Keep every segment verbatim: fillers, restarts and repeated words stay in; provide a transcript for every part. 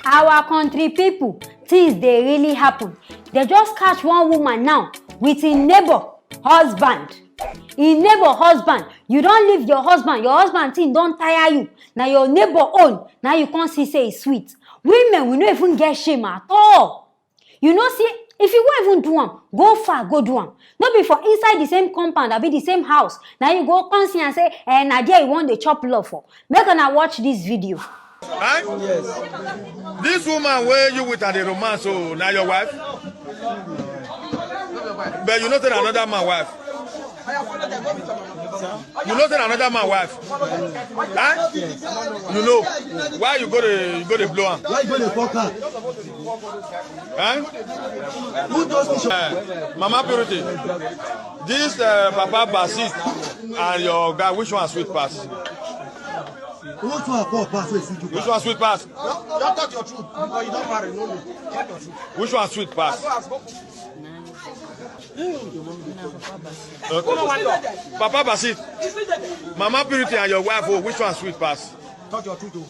Our country people, things dey really happen. They just catch one woman now with im neighbor husband. Im neighbor husband, you don leave your husband, your husband thing don tire you. Na your neighbor own, now you come see say e sweet. Women, we no even get shame at all. You know, see, if you wan even do am, go far, go do am. No be for inside the same compound, abi the same house. Now you go come see and say, eh, na there you wan dey chop love for. Make una watch this video. Eh? This woman wey you with at the romance, so na your wife? But you know say na another man wife. You know say na another man wife. Eh? You know. Why you go to you go to blow am? Why you go to fuck her? Eh? Who does this? Eh, Mama Purity, this uh, Papa Basit and your guy, which one sweet pass? Which one call pass wey sweet you Which pass? One sweet pass? Don't talk your truth because you don't marry. No, no. Talk your truth. Which one sweet pass? Go ask, go. Okay. Papa Basit, Mama Purity and your wife, oh, which one sweet pass? Talk your truth, oh.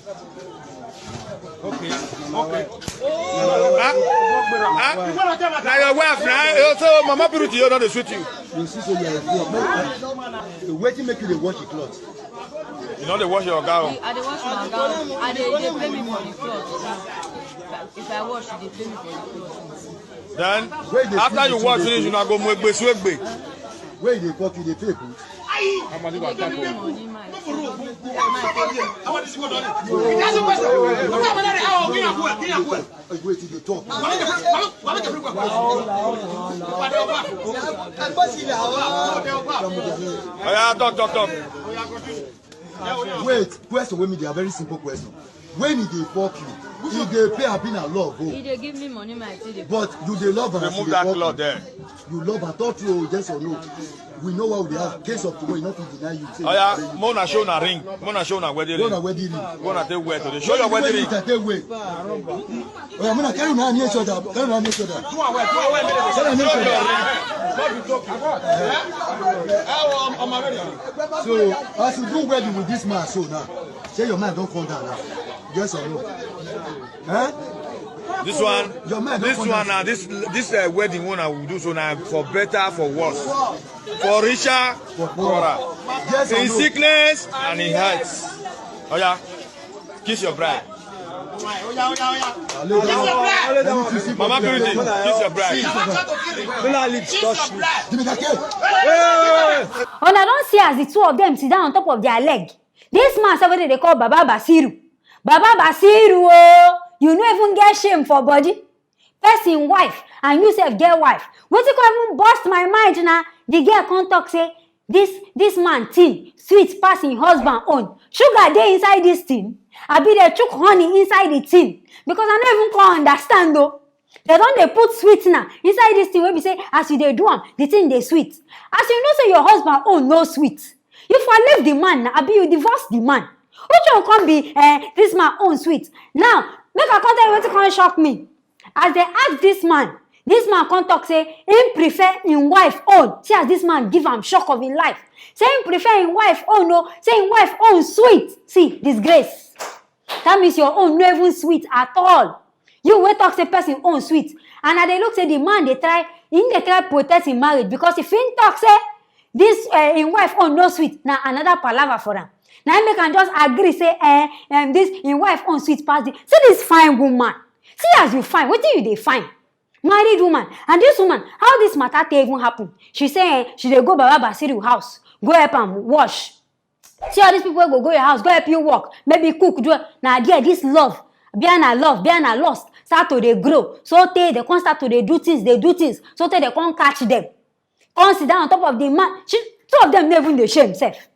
Okay. Okay. Huh? Huh? Now your wife, now. Eh, so Mama Purity, you know they sweet you. You see, so you are a girl. Wetin make you dey wash the cloth? You know they wash your gown. I dey wash my gown. I dey dey pay me for the cloth. If I wash, you dey pay me for the cloth. Then after you wash finish, you na go mwegbe swegbe. Where you dey fuck, you dey pay food? Dey give me money, my. Wait, you dey talk. Oya, talk, talk, talk. Wait, question wey me dey, a very simple question. When e dey fuck you, e dey pay abi na love o? E dey give me money, my tea dey. But you dey love am as e Remove dey that fuck cloth you. There. You love am, talk true o, yes or no? We know what we dey have. Case of tomorrow, e no fit deny you. Say Oya, you mo na show na ring, mo na show na wedding Go na ring. Wedding ring. Go na take wear today. Show your wedding ring. Take wear. Oya, mo na carry una near each other. Carry una near each other. Carry una near each other. So, as you do wedding with this man so now, say your mind don come down now. Yes or no? Eh? This one, Your mind don this come one down. Now, this this uh, wedding one I will do so now for better, for worse, for richer, for poorer, Yes or in no? Sickness and in health. Oya, kiss your bride. Mama Purity, kiss your bride. Una don see as the two of them sit down on top of their leg? This man sef wey dem dey call Baba Basiru. Baba Basiru o, you no even get shame for body. Person wife and you sef get wife. Wetin come even burst my mind na the girl come talk say this this man thing sweet pass him husband own. Sugar dey inside this thing? Abi dem chook honey inside the thing? Because I no even come understand o. Dem don dey put sweet na inside this thing wey be say as you dey do am, the thing dey sweet. As you know say your husband own no sweet, you for leave the man na, abi you divorce the man? Which one come be eh, this man own sweet? Now, make I come tell you wetin come shock me. As dem ask this man, this man come talk say him prefer him wife own. See as this man give am shock of him life. Say him prefer him wife own o. Say him wife own sweet. See, disgrace. That means your own no even sweet at all. You wey talk say person own sweet, and I dey look say the man dey try, him dey try protect him marriage, because if him talk say this uh, him wife own no sweet, na another palava for am. Na him make am just agree say eh, um, this him wife own sweet pass the. See this fine woman. See as you fine, wetin you dey fine? Married woman, and this woman, how this matter take even happen? She say eh, she dey go Baba Basiru house, go help am wash. See all these people wey go go your house, go help you work, maybe cook, do na there this love, bia na love, bia na lust, start to dey grow. So tey dem come start to dey do things, dey do things. So tey dem come catch dem, come sit down on top of the man. She, two of them no even dey shame sef.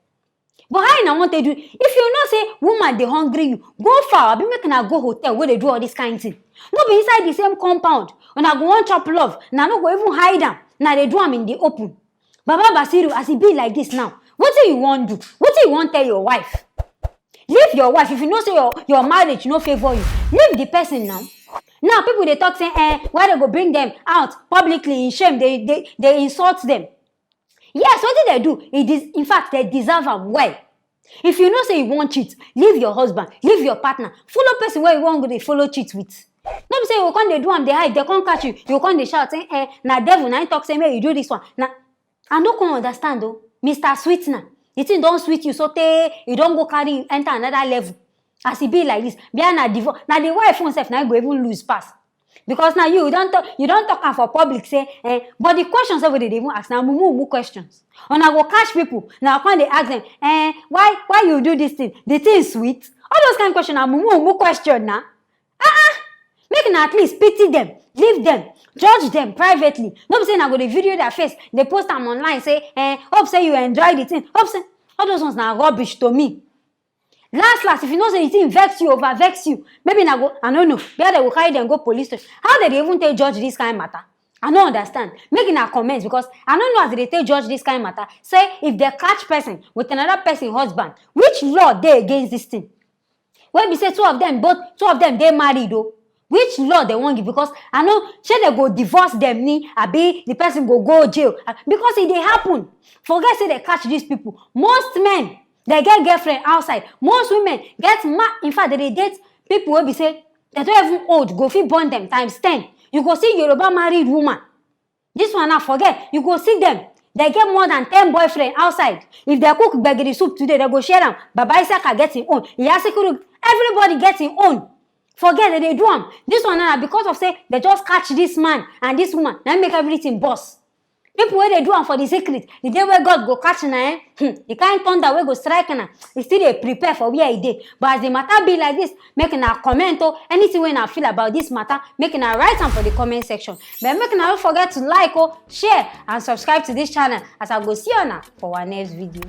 But how una wan take do? If you know say woman dey hungry you, go far, abi make una go hotel wey dey do all this kind thing. No be inside the same compound una go wan chop love, una no go even hide am, una dey do am in the open. Baba Basiru, as e be like this now, wetin you wan do? Wetin you wan tell your wife? Leave your wife if you know say your your marriage no favour you. Leave the person now. Now people dey talk say eh, why dem go bring dem out publicly in shame, dey dey dey insult dem. Yes, wetin dem do, e des in fact dem deserve am well. If you know say you wan cheat, leave your husband, leave your partner, follow person wey you wan go dey follow cheat with. No be say you go come dey do am dey hide, dem come catch you, you go come dey shout say, eh, na devil na him talk say make you do this one. Na, I no come understand o. Mister Sweetener, the thing don sweet you so tey e don go carry you enter another level. As e be like this, bia na divorce, na the wife own sef na him go even lose pass. Because now you don talk, you don talk am for public say, eh, but the questions wey dem dey even ask na mumu mumu questions. Una go catch people, na come dey ask them, eh, why, why you do this thing? The thing sweet? All those kind of question na mumu mumu question na. Ah ah, make una at least pity them, leave them, judge them privately. No be say na go dey video their face, dey post am online say, eh, hope say you enjoy the thing, hope say, all those ones na rubbish to me. Last last, if you know say the thing vex you, over vex you, maybe na go, I no know, where dem go carry dem go police station. How dem dey even take judge this kind matter? I no understand. Make una comment, because I no know as dem dey take judge this kind matter. Say if dem catch person with another person husband, which law dey against this thing? Wey be say two of them, both two of them dey married o. Which law dem wan give? Because I no, shey dem go divorce them ni, abi the person go go jail? Ah, because e dey happen. Forget say dem catch these people. Most men, dem get girlfriend outside. Most women get ma, in fact, dem dey date people wey be say dem don even old, go fit born them times ten. You go see Yoruba married woman. This one now, forget. You go see them. Dem get more than ten boyfriend outside. If dem cook gbegiri soup today, dem go share am. Baba Isaka get him own. Iya Sikiru, everybody get him own. Forget dem dey do am. This one now, because of say dem just catch this man and this woman, na make everything burst. People wey dey do am for the secret, the day wey God go catch una, eh, hmm, the kind thunder wey go strike una, e still dey prepare for where e dey. But as the matter be like this, make una comment o. Anything wey una feel about this matter, make una write am for the comment section. But make una no forget to like o, share and subscribe to this channel, as I go see una for our next video.